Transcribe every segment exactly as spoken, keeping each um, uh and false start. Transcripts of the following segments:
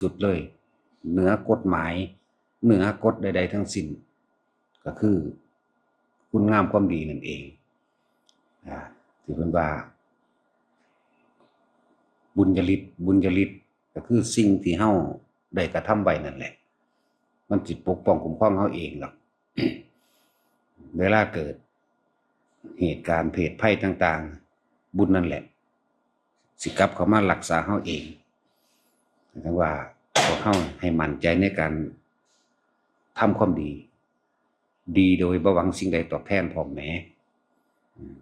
สุดเลย เหนือกฎหมาย เหนือกฎใดๆทั้งสิ้น ก็คือคุณงามความดีนั่นเอง อ่า ที่เพิ่นว่า บุญญาฤทธิ์ บุญญาฤทธิ์ ก็คือสิ่งที่เฮาได้กระทำไว้นั่นแหละ มันสิปกป้องคุ้มครองเฮาเองหรอก เวลาเกิดเหตุการณ์เพศภัยต่างๆ บุญนั่นแหละ สิกลับเข้ามารักษาเฮาเอง ทั้งว่าพวกเฮาให้มั่นใจในการทำความดี ดีโดยบ่หวังสิ่งใดตอบแทนพร้อมแหม อืม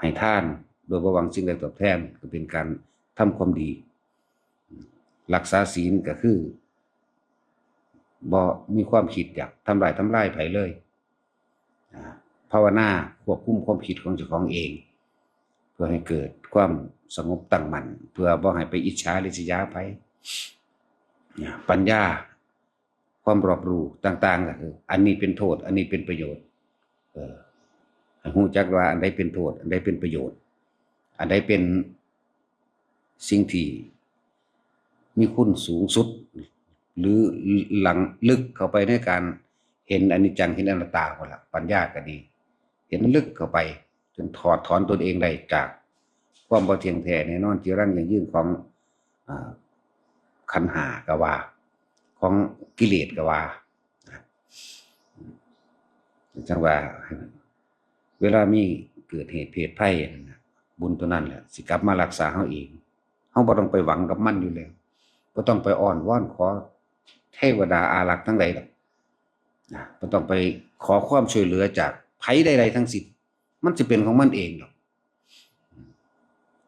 ให้ทานโดยบ่หวังสิ่งใดตอบแทน ก็เป็นการทำความดี รักษาศีลก็คือบ่มีความคิดอยากทำร้ายทำลายไผเลย อ่า ภาวนาควบคุมความคิดของเจ้าของเอง เพื่อให้เกิดความสงบตั้งมั่น เพื่อบ่ให้ไปอิจฉาริษยาไผ อ่า ปัญญา ความรอบรู้ต่างๆ ก็คือ อันนี้เป็นโทษ อันนี้เป็นประโยชน์ เออ ให้รู้จักว่าอันใดเป็นโทษ อันใดเป็นประโยชน์ อันใดเป็นสิ่งที่มีคุณสูงสุด หรือหลังลึกเข้าไปในการเห็นอนิจจัง เห็นอนัตตา พุ้นล่ะ ปัญญาก็ดี เห็นลึกเข้าไป จนถอดถอนตนเองได้จากความบ่เที่ยงแท้แน่นอน จีรังยั่งยืนของ อ่า ขันธ์ห้าก็ว่า ของกิเลสก็ว่า จังว่า เวลามีเกิดเหตุเพศภัยนั่นน่ะ บุญตัวนั้นแหละสิกลับมารักษาเฮาเอง เฮาบ่ต้องไปหวังกับมันอยู่แล้ว บ่ต้องไปอ้อนวอนขอเทวดาอารักษ์ทั้งหลายดอก นะ บ่ต้องไปขอความช่วยเหลือจากไผใดๆทั้งสิ้น มันสิเป็นของมันเองดอก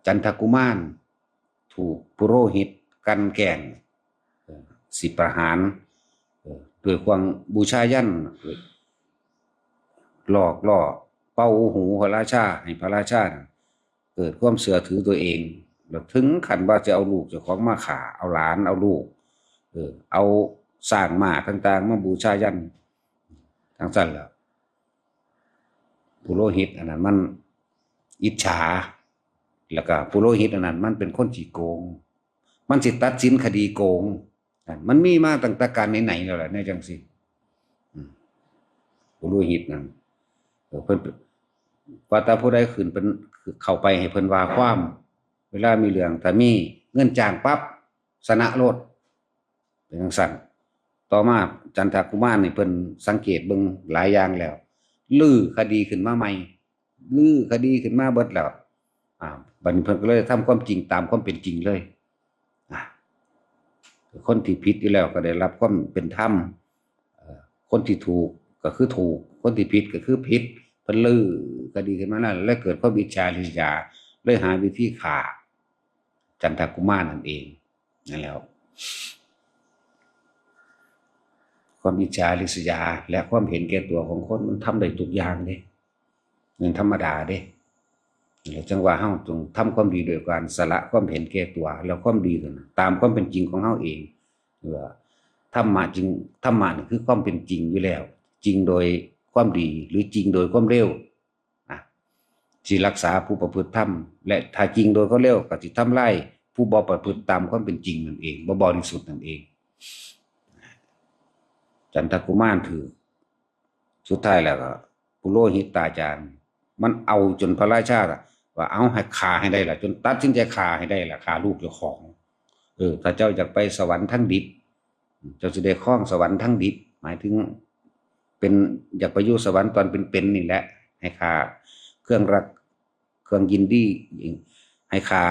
จันทกุมารถูกปุโรหิตกลั่นแกล้ง เอ่อ สิประหาร เอ่อ ด้วยความบูชายัญ เอ่อ หลอกล่อเป่าหูพระราชา ให้พระราชาน่ะเกิดความเชื่อถือตัวเอง แล้วถึงขั้นว่าจะเอาลูกเจ้าของมาฆ่า เอาหลาน เอาลูก เออ เอาช้างม้าต่างๆมาบูชายัญ จั่งซั้นแล้ว ปุโรหิตอันนั้นมันอิจฉา แล้วก็ปุโรหิตอันนั้นมันเป็นคนขี้โกง มันสิตัดสินคดีโกง มันมีมาตั้งแต่กาลไหนๆแล้วล่ะ แนวจั่งซี้ อืม ปุโรหิตนั่น เออ เพิ่น ว่าแต่ผู้ใดขึ้นเป็น เข้าไปให้เพิ่นว่าความ เวลามีเรื่อง ถ้ามีเงินจ้างปั๊บ ชนะโลด เป็นจั่งซั้น ต่อมาจันทกุมารนี่เพิ่นสังเกตเบิ่งหลายอย่างแล้ว รื้อคดีขึ้นมาใหม่ รื้อคดีขึ้นมาเบิดแล้ว อ่า บัดนี้เพิ่นก็เลยทำความจริงตามความเป็นจริงเลย อ่า คนที่ผิดอยู่แล้วก็ได้รับความเป็นธรรม เอ่อ คนที่ถูกก็คือถูก คนที่ผิดก็คือผิด เพิ่นรื้อคดีขึ้นมานั่น และเกิดความอิจฉาริษยา เลยหาวิธีฆ่าจันทกุมารนั่นเอง นั่นแหล้ว ความอิจฉาริษยา และความเห็นแก่ตัวของคนมันทำได้ทุกอย่างเด้ มันธรรมดาเด้ จั่งว่าเฮาต้องทำความดีโดยการสละความเห็นแก่ตัว แล้วความดีตัวนั้นตามความเป็นจริงของเฮาเอง ว่าธรรมะจริง ธรรมะนี่คือความเป็นจริงอยู่แล้ว จริงโดยความดี หรือจริงโดยความเลว นะ สิรักษาผู้ประพฤติธรรม และถ้าจริงโดยความเลวก็สิทำลายผู้บ่ประพฤติตามความเป็นจริงนั่นเอง บ่บริสุทธิ์นั่นเอง จันทกุมารถืก สุดท้ายแล้วก็ ปุโรหิตาจารย์ มันเอาจนพระราชาว่าเอาให้ฆ่าให้ได้ล่ะ จนตัดสินใจฆ่าให้ได้ล่ะ ฆ่าลูกเจ้าของ เออ ถ้าเจ้าอยากไปสวรรค์ทั้งดิบ เจ้าสิได้ครองสวรรค์ทั้งดิบ หมายถึงเป็น อยากไปอยู่สวรรค์ตอนเป็นๆนี่แหละ ให้ฆ่าเครื่องรัก เครื่องยินดี ให้ฆ่า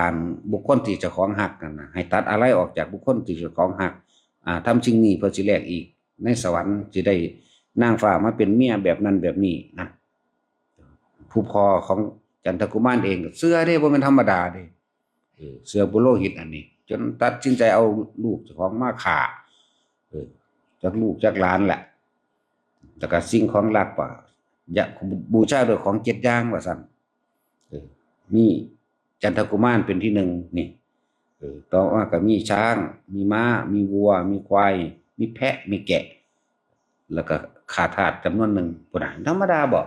บุคคลที่เจ้าของฮักนั่นน่ะ ให้ตัดอาลัยออกจากบุคคลที่เจ้าของฮัก อ่า ทำสิ่งนี้เพื่อสิแลกอีก ในสวรรค์สิได้นางฟ้ามาเป็นเมียแบบนั้นแบบนี้นะ ผู้พ่อของจันทกุมารเองก็เชื่อเด้ บ่แม่นธรรมดาเด้ เออ เชื่อปุโรหิตอันนี้ จนตัดสินใจเอาลูกเจ้าของมาฆ่า เออ จักลูกจักหลานแหละ แล้วก็สิ่งของรักก็อยากบูชาด้วยของเจ็ดอย่างว่าซั่น เออ มีจันทกุมารเป็นที่หนึ่งนี่ เออ ต่อมาก็มีช้าง มีม้า มีวัว มีควาย มีแพะ มีแกะ แล้วก็ฆ่าทาสจำนวนหนึ่ง พุ้นน่ะ ธรรมดาบ่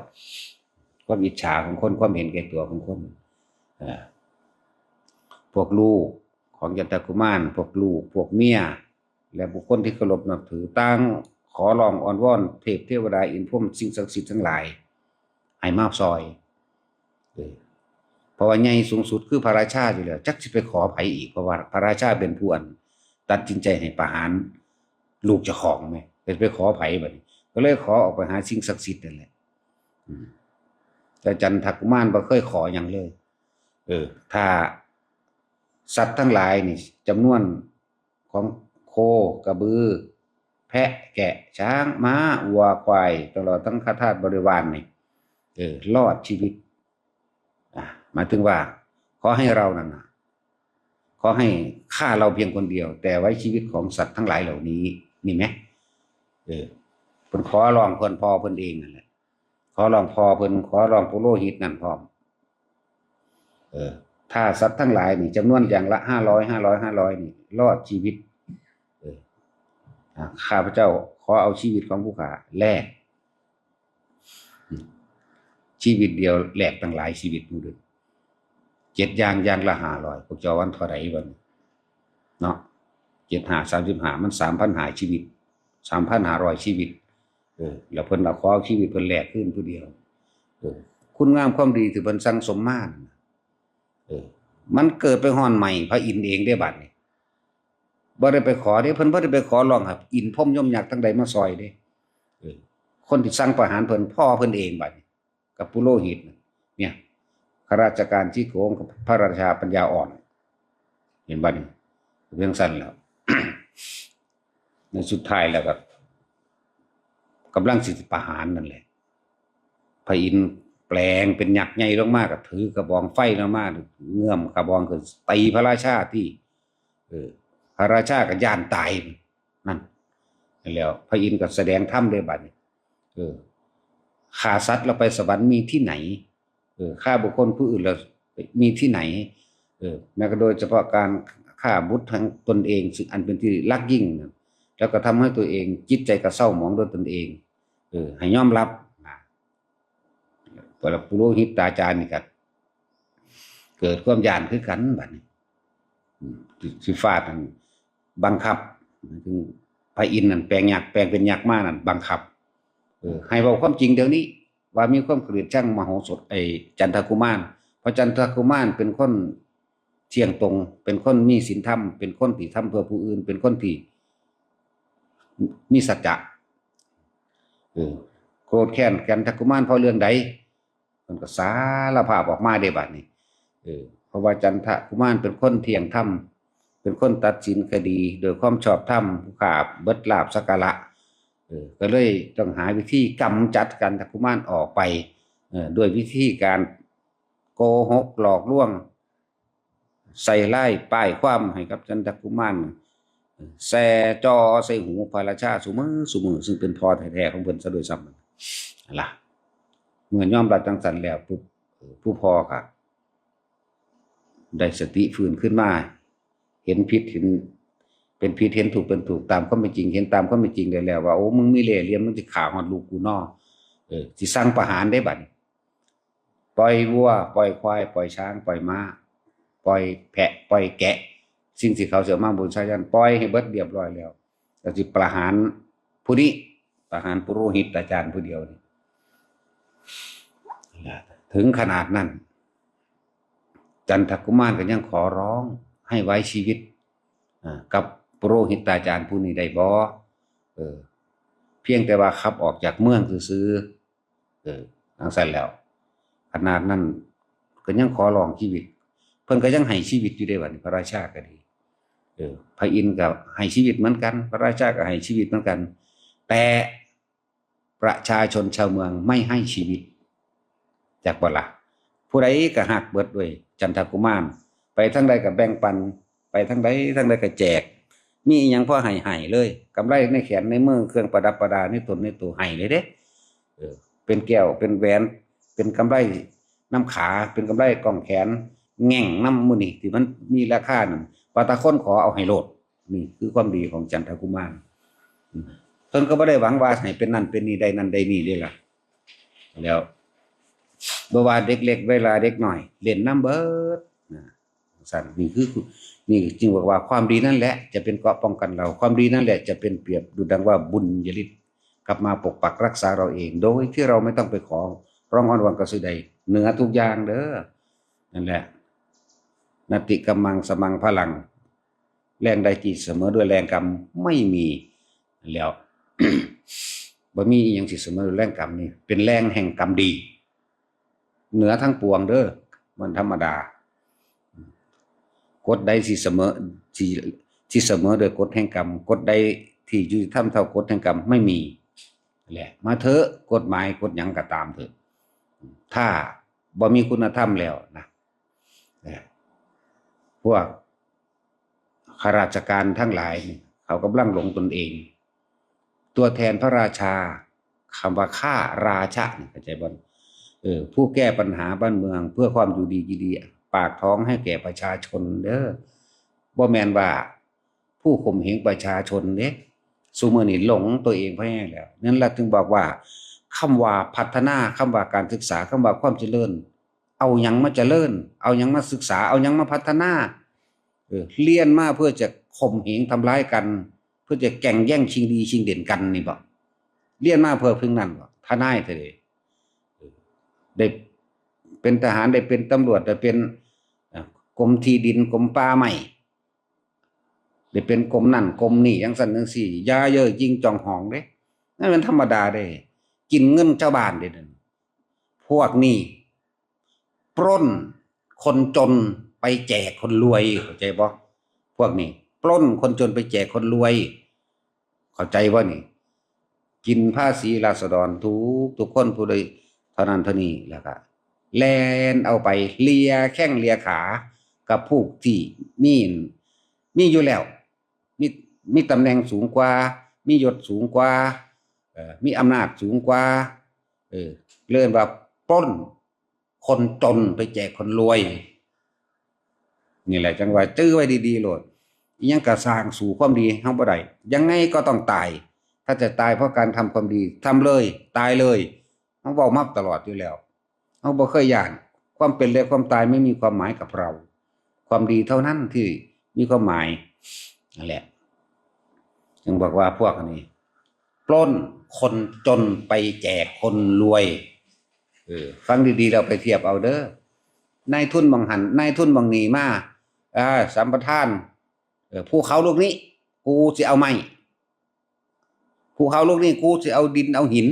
ความอิจฉาของคน ความเห็นแก่ตัวของคน เออ พวกลูก ของจันทกุมาร พวกลูก พวกเมีย และบุคคลที่เคารพนับถือ ต่างขอร้องอ้อนวอนเทพเทวดา อินทร์พรหม สิ่งศักดิ์สิทธิ์ทั้งหลาย ให้มาซอย เออ เพราะว่าใหญ่สูงสุดคือพระราชาอยู่แล้ว จักสิไปขอไผอีก เพราะว่าพระราชาเป็นผู้อันตัดสินใจให้ประหารลูกเจ้าของแหม แต่ไปขอไผบัดนี้ ก็เลยขอออกไปหาสิ่งศักดิ์สิทธิ์นั่นแหละ อืม แต่จันทกุมารบ่เคยขอหยังเลย เออ ถ้าสัตว์ทั้งหลายนี่ จำนวนของโค กระบือ แพะ แกะ ช้าง ม้า วัว ควาย ตลอดทั้งข้าทาสบริวารนี่ เออ รอดชีวิต อ่ะ หมายถึงว่า ขอให้เรานั่นน่ะ ขอให้ฆ่าเราเพียงคนเดียว แต่ไว้ชีวิตของสัตว์ทั้งหลายเหล่านี้ นี่ไหม เออ เพิ่นขอร้องเพิ่นพ่อเพิ่นเองนั่นแหละ ขอร้องพ่อเพิ่น ขอร้องปุโรหิตนั่นพร้อม เออ ถ้าสัตว์ทั้งหลายนี่ จำนวนอย่างละห้าร้อย ห้าร้อย ห้าร้อย นี่ รอดชีวิต เออ อ่ะ ข้าพเจ้าขอเอาชีวิตของผู้ข้าแลก ชีวิตเดียวแลกตั้งหลายชีวิต ดูเด้อ เจ็ดอย่าง อย่างละห้าร้อย พวกเจ้าวันเท่าไหร่วัน เนาะ เจ็ดห้า สามสิบห้า มัน สามพันห้า ชีวิต สามพันห้าร้อย ชีวิต เออ แล้วเพิ่นเอาขอชีวิตเพิ่นแลกคืนผู้เดียว เออ คุณงามความดีที่เพิ่นสั่งสมมานั่นน่ะ เออ มันเกิดไปฮอดใหม่พระอินทร์เองเด้บัดนี้ บ่ได้ไปขอเด้ เพิ่นบ่ได้ไปขอร้องให้อินทร์พรหมยมยักษ์ทั้งใดมาซอยเด้ เออ คนที่สั่งประหารเพิ่น พ่อเพิ่นเองบัดนี้ กับปุโรหิตน่ะ เนี่ย ข้าราชการขี้โกงกับพระราชาปัญญาอ่อน เห็นบัดนี้ เรื่องสั้นแล้ว ในสุดท้ายแล้วก็ กำลังสิประหารนั่นแหละ พระอินทร์แปลงเป็นยักษ์ใหญ่ลงมา ก็ถือกระบองไฟลงมา เงื้อมกระบองขึ้น ตีพระราชาที่ เออ พระราชาก็ย้านตาย นั่น แล้วพระอินทร์ก็แสดงธรรมเลยบัดนี้ เออ ฆ่าสัตว์แล้วไปสวรรค์มีที่ไหน เออ ฆ่าบุคคลผู้อื่นแล้วมีที่ไหน เออ แม้กระทั่งโดยเฉพาะการฆ่าบุตรของตนเอง ซึ่งอันเป็นที่รักยิ่งนะ แล้วก็ทำให้ตัวเองจิตใจก็เศร้าหมองด้วยตนเอง เออ ให้ยอมรับนะ พระปุโรหิตาจารย์นี่ก็เกิดความย้านคือกันบัดนี้ อืม สิ สิฟาดนั่นบังคับ ถึงพระอินทร์นั่นแปลงยักษ์ แปลงเป็นยักษ์มานั่นบังคับ เออ ให้เว้าความจริงเดี๋ยวนี้ ว่ามีความเกลียดชังมโหสถ ไอ้จันทกุมาร เพราะจันทกุมารเป็นคนเที่ยงตรง เป็นคนมีศีลธรรม เป็นคนที่ทำเพื่อผู้อื่น เป็นคนที่มีสัจจะ เออ โกรธแค้นจันทกุมารเพราะเรื่องใด มันก็สารภาพออกมาได้บัดนี้ เออ เพราะว่าจันทกุมารเป็นคนเที่ยงธรรม เป็นคนตัดสินคดีโดยความชอบธรรม ผู้ฆ่าเบิดลาภสักการะ เออ ก็เลยต้องหาวิธีกำจัดจันทกุมารออกไป เออ ด้วยวิธีการโกหกหลอกลวง ใส่ร้ายป้ายความให้กับจันทกุมาร แซ่จ่อใส่หูพระราชาซุมื้อซุมื้อ ซึ่งเป็นพ่อแท้ๆของเพิ่นซะด้วยซ้ำ นั่นล่ะ เมื่อยอมรับจังซั่นแล้วปุ๊บ เอ่อ ผู้พ่อก็ได้สติฟื้นขึ้นมา เห็นผิดเห็น เป็นผิด เห็นถูกเป็นถูก ตามความเป็นจริง เห็นตามความเป็นจริงได้แล้วว่า โอ้ มึงมีเล่ห์เหลี่ยม มึงสิฆ่าฮอดลูกกูน้อ เออ สิสั่งประหารได้บัดนี้ ปล่อยวัว ปล่อยควาย ปล่อยช้าง ปล่อยม้า ปล่อยแพะ ปล่อยแกะ สิ่งที่เขาสิเอามาบูชายัน ปล่อยให้เบิดเรียบร้อยแล้ว แล้วสิประหารผู้นี้ ประหารปุโรหิตาจารย์ผู้เดียวนี่ ถึงขนาดนั้น จันทกุมารก็ยังขอร้องให้ไว้ชีวิต อ่า กับปุโรหิตาจารย์ผู้นี้ได้บ่ เออ เพียงแต่ว่าขับออกจากเมืองซื่อๆ เออ จั่งซั้นแล้ว ขนาดนั้นก็ยังขอร้องชีวิต เพิ่นก็ยังให้ชีวิตอยู่เด้บัดนี้ พระราชาก็ดี เออ พระอินทร์ก็ให้ชีวิตเหมือนกัน พระราชาก็ให้ชีวิตเหมือนกัน แต่ประชาชนชาวเมืองไม่ให้ชีวิต จักบ่ล่ะ ผู้ใดก็ฮักเบิดเว้ย จันทกุมาร ไปทางใดก็แบ่งปัน ไปทางใด ทางใดก็แจก มีอิหยังพอให้ ให้เลย กำไลในแขนในมือ เครื่องประดับประดาในตนในตัว ให้เลยเด้ เออ เป็นแก้ว เป็นแหวน เป็นกำไลนำขา เป็นกำไลก้องแขน แง่งนำหมู่นี่ที่มันมีราคานั่น ว่าแต่คนขอเอาให้โลด นี่คือความดีของจันทกุมาร อืม เพิ่นก็บ่ได้หวังว่าให้เป็นนั่นเป็นนี่ ได้นั่นได้นี่เด้ล่ะ แล้ว บ่ว่าเด็กเล็กเวลาเด็กน้อย เล่นนำเบิดนะ สันนี่คือ นี่จึงบอกว่าความดีนั่นแหละจะเป็นเกราะป้องกันเรา ความดีนั่นแหละจะเป็นเปรียบดุจดังว่าบุญญาฤทธิ์กลับมาปกปักรักษาเราเอง โดยที่เราไม่ต้องไปขอร้องอ้อนวอนกับสิ่งใด เหนือทุกอย่างเด้อ นั่นแหละ นัตถิกัมมังสมังพลัง แรงใดที่เสมอด้วยแรงกรรมไม่มีแล้ว บ่มีอีหยังสิเสมอด้วยแรงกรรมนี่ เป็นแรงแห่งกรรมดี เหนือทั้งปวงเด้อ มันธรรมดา กฎใดสิเสมอ สิ สิเสมอโดยกฎแห่งกรรม กฎใดที่ยุติธรรมเท่ากฎแห่งกรรมไม่มี แหละ มาเถอะ กฎหมายกฎหยังก็ตามเถอะ ถ้าบ่มีคุณธรรมแล้วนะ เอ่อพวกข้าราชการทั้งหลายนี่เขากำลังหลงตนเอง ตัวแทนพระราชา คำว่าข้าราชะนี่เข้าใจบ่ เออ ผู้แก้ปัญหาบ้านเมืองเพื่อความอยู่ดีกินดี ปากท้องให้แก่ประชาชนเด้อ บ่แม่นว่าผู้ข่มเหงประชาชนเด้ ซุมื้อนี้หลงตัวเองพอแฮงแล้ว นั่นล่ะจึงบอกว่า คำว่าพัฒนา คำว่าการศึกษา คำว่าความเจริญ เอาหยังมาเจริญ เอาหยังมาศึกษา เอาหยังมาพัฒนา เออ เรียนมาเพื่อจะข่มเหงทำร้ายกัน เพื่อจะแก่งแย่งชิงดีชิงเด่นกันนี่บ่ เรียนมาเพื่อเพียงนั้นบ่ ทนายเถอะเด้ เออ ได้เป็นทหาร ได้เป็นตำรวจ ได้เป็น อ่ะ กรมที่ดิน กรมป่าไม้ ได้เป็นกรมนั่นกรมนี่ จั่งซั้นจั่งซี้ อย่าเย่อหยิ่งจองหองเด้ นั่นเป็นธรรมดาเด้ กินเงินชาวบ้านเด้ พวกนี้ปล้นคนจนไปแจกคนรวย เข้าใจบ่ พวกนี้ปล้นคนจนไปแจกคนรวย เข้าใจบ่นี่ กินภาษีราษฎรทุก ทุกคนผู้ใดเท่านั้นเท่านี้ แล้วก็แล่นเอาไปเลียแข้งเลียขากับผู้ที่มี มีอยู่แล้ว มี มีตำแหน่งสูงกว่า มียศสูงกว่า เอ่อ มีอำนาจสูงกว่า เออ เรียกว่าปล้นคนจนไปแจกคนรวย นี่แหละจั่งว่าจื้อไว้ดีๆโลด อิหยังก็สร้างสู้ความดีเฮาบ่ได้ ยังไงก็ต้องตาย ถ้าจะตายเพราะการทำความดี ทำเลย ตายเลย เฮาเว้ามาตลอดอยู่แล้ว เฮาบ่เคยย้าน ความเป็นและความตายไม่มีความหมายกับเรา ความดีเท่านั้นที่มีความหมาย นั่นแหละ จึงบอกว่าพวกนี้ ปล้นคนจนไปแจกคนรวย เออ ฟังดีๆ เราไปเทียบเอาเด้อ นายทุนหม่องหั้น นายทุนหม่องนี่มา อ่า สัมปทาน เออ ภูเขาลูกนี้ กูสิเอาไม้ ภูเขาลูกนี้ กูสิเอาดินเอาหิน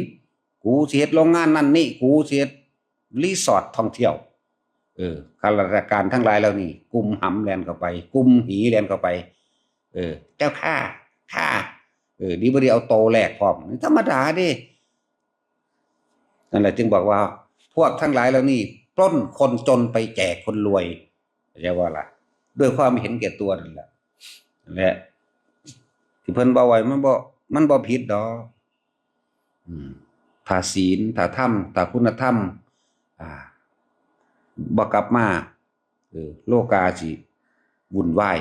กูสิเฮ็ดโรงงานนั่นนี่ กูสิเฮ็ดรีสอร์ทท่องเที่ยว เออ ข้าราชการทั้งหลายเหล่านี้ กุมหำแล่นเข้าไป กุมหีแล่นเข้าไป เออ เจ้าข้า ข้า เออ ดีบ่ดีเอาโตแลกพร้อม ธรรมดาเด้ นั่นแหละจึงบอกว่า พวกทั้งหลายเหล่านี้ ปล้นคนจนไปแจกคนรวย เข้าใจบ่ล่ะ ด้วยความเห็นแก่ตัวนั่นแหละ และที่เพิ่นเว้าไว้มันบ่ มันบ่ผิดดอก อืม ถ้าศีล ถ้าธรรม ถ้าคุณธรรม อ่า บ่กลับมา เออ โลกาสิวุ่นวาย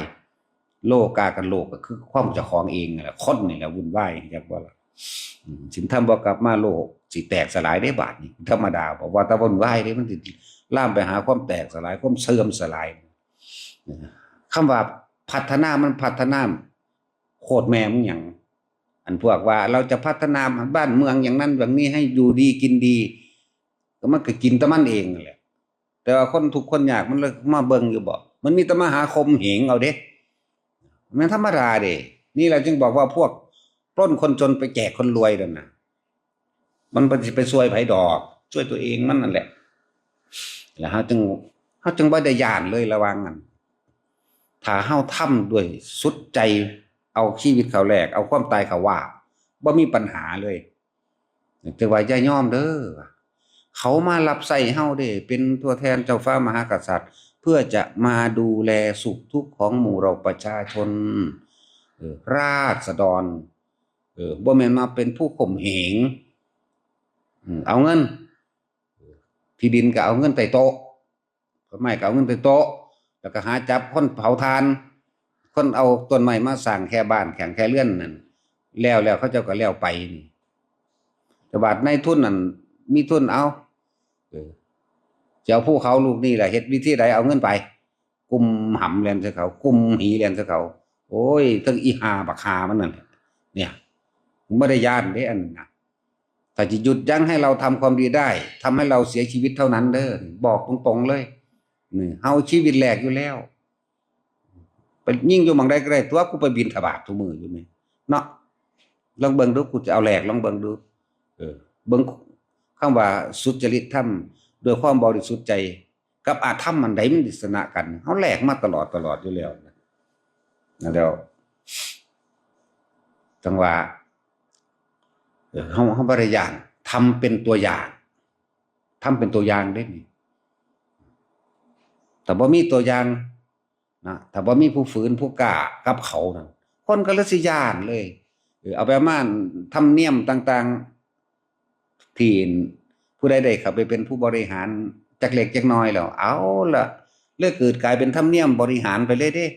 โลกากับโลกก็คือความเจ้าของเองนั่นแหละ คนนี่แหละวุ่นวาย จักบ่ล่ะ อืม ศีลธรรมบ่กลับมา โลกสิแตกสลายได้บาดนี้ ธรรมดา เพราะว่าแต่วุ่นวายเด้ มันสิลามไปหาความแตกสลาย ความเสื่อมสลาย คำว่าพัฒนา มันพัฒนาโคตรแม่มึงหยัง อันพวกว่าเราจะพัฒนาบ้านเมืองอย่างนั้นอย่างนี้ให้อยู่ดีกินดี ก็มันก็กินแต่มันเองนั่นแหละ แต่ว่าคนทุกข์คนยากมันเลยมาเบิ่งอยู่บ่ มันมีแต่มาหาข่มเหงเอาเด้ มันธรรมดาเด้ นี่แหละจึงบอกว่าพวกปล้นคนจนไปแจกคนรวยนั่นน่ะ มันบ่สิไปช่วยไผดอก ช่วยตัวเองมันนั่นแหละ แล้วเฮาจึง เฮาจึงบ่ได้ย้านเลยระหว่างนั้น ถ้าเฮาทำด้วยสุดใจ เอาชีวิตเข้าแลก เอาความตายเข้าว่า บ่มีปัญหาเลย แต่ว่าอย่ายอมเด้อ เขามารับใช้เฮาเด้ เป็นตัวแทนเจ้าฟ้ามหากษัตริย์ เพื่อจะมาดูแลสุขทุกข์ของหมู่เราประชาชน เออ ราษฎร เออ บ่แม่นมาเป็นผู้ข่มเหง อืม เอาเงิน ที่ดินก็เอาเงินใต้โต๊ะ ต้นไม้ก็เอาเงินใต้โต๊ะ แล้วก็หาจับคนเผาถ่าน คนเอาต้นไม้มาสร้างแค่บ้านแข่งแค่เรือนนั่น แล้ว แล้วเขาเจ้าก็แล้วไปนี่ แต่บาดนายทุนนั่น มีทุนเอา เออ จะเอาภูเขาลูกนี่แหละ เฮ็ดวิธีใดเอาเงินไป กุมหำแล่นใส่เขา กุมหีแล่นใส่เขา โอ้ย ทั้งอีห่าบักห่ามันนั่นแหละ เนี่ย บ่ได้ย้านเด้อันนั้นนะ ถ้าจะหยุดยั้งให้เราทำความดีได้ ทำให้เราเสียชีวิตเท่านั้นเด้อ บอกตรงๆเลย นี่ เฮาชีวิตแลกอยู่แล้ว ไปยิงอยู่หม่องใดก็ได้ ตัวกูไปบิณฑบาตทุกมื้ออยู่นี่ เนาะ ลองเบิ่งดู กูจะเอาแลก ลองเบิ่งดู เออ เบิ่งคำว่าสุจริตธรรม ด้วยความบริสุทธิ์ใจ กับอธรรมอันใดมันสิชนะกัน เฮาแลกมาตลอด ตลอดอยู่แล้วนะ นั่นแล้ว จังว่า เออ เฮา เฮาบ่ได้ย้าน ทำเป็นตัวอย่าง ทำเป็นตัวอย่างเด้นี่ ถ้าบ่มีตัวอย่างนะ ถ้าบ่มีผู้ฝืนผู้กล้ากับเขานั่น คนก็เลยสิย้านเลย เออ เอาไปมาธรรมเนียมต่างๆ ที่ผู้ใดได้เข้าไปเป็นผู้บริหารจักเล็กจักน้อยแล้ว เอาละ เลยเกิดกลายเป็นธรรมเนียมบริหารไปเลยเด้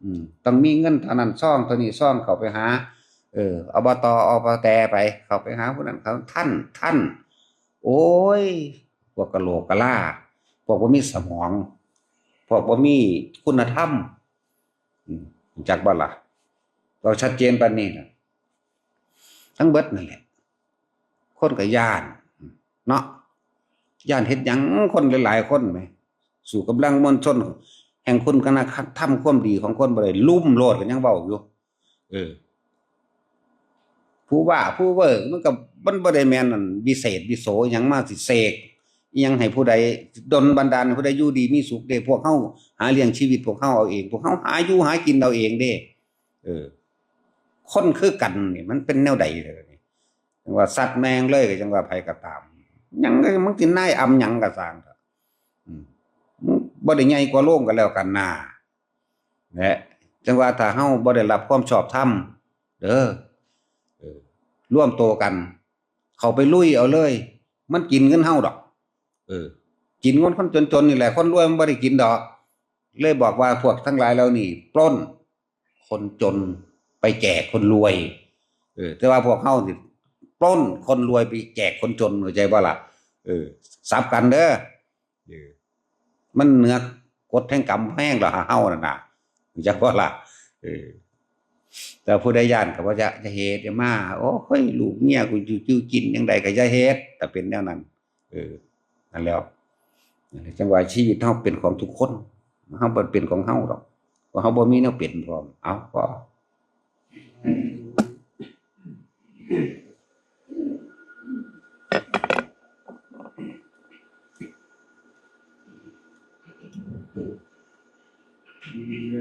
อืม ต้องมีเงินเท่านั้นซอง เท่านี้ซอง เข้าไปหา เออ อบต อบต ไป เข้าไปหาผู้นั้นเขา ท่าน ท่าน โอ้ย พวกกะโหลกกะลา พวกบ่มีสมอง พวกบ่มีคุณธรรม อืม รู้จักบ่ล่ะ เราชัดเจนปานนี้น่ะ ทั้งเบิดนั่นแหละ คนก็ย้าน เนาะ ย้านเฮ็ดหยัง คนหลายๆคนแหม สู้กำลังมวลชน แห่งคุณคณะธรรมความดีของคนบ่ได้ ลุ่มโลด ก็ยังเว้าอยู่ เออ ผู้ว่าผู้เวิร์ก มันก็ มันบ่ได้แม่นอันวิเศษวิโสหยังมาสิเสกอิหยังให้ผู้ใด ดลบันดาลให้ผู้ใดอยู่ดีมีสุขเด้ พวกเฮาหาเลี้ยงชีวิตพวกเฮาเอาเอง พวกเฮาหาอยู่หากินเอาเองเด้ เออ คนคือกันนี่มันเป็นแนวใดเด้อนี่ จังว่าสัตว์แม่งเลยก็จังว่าไผก็ตาม หยังก็ มึงสินายอำหยังก็ซ่างเถาะ อืม มึงบ่ได้ใหญ่กว่าโลกกันแล้วกันนา และจังว่าถ้าเฮาบ่ได้รับความชอบธรรม เด้อ เออ รวมตัวกัน เข้าไปลุยเอาเลย มันกินเงินเฮาดอก เออ กินเงินคนจนๆนี่แหละ คนรวยมันบ่ได้กินดอก เลยบอกว่าพวกทั้งหลายเหล่านี้ปล้นคนจนไปแจกคนรวย เออ แต่ว่าพวกเฮาสิปล้นคนรวยไปแจกคนจน เข้าใจบ่ล่ะ เออ สับกันเด้อ เออ มันเหนือกฎแห่งกรรมแฮงแล้ว เฮานั่นน่ะ เข้าใจบ่ล่ะ เออ แต่ผู้ใดย้านก็บ่จะ จะเฮ็ด อย่ามา โอ้ย ลูกเมียกูอยู่ๆกินจั่งใดก็อย่าเฮ็ด แต่เป็นแนวนั้น เออ นั่นแล้ว จังว่าชีวิตเฮาเป็นของทุกคน เฮาบ่เป็นของเฮาดอก เพราะเฮาบ่มีแนวเป็นพร้อม เอา พอ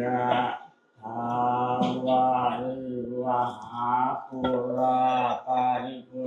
ยะถาวาริวหาปุราปาริปุ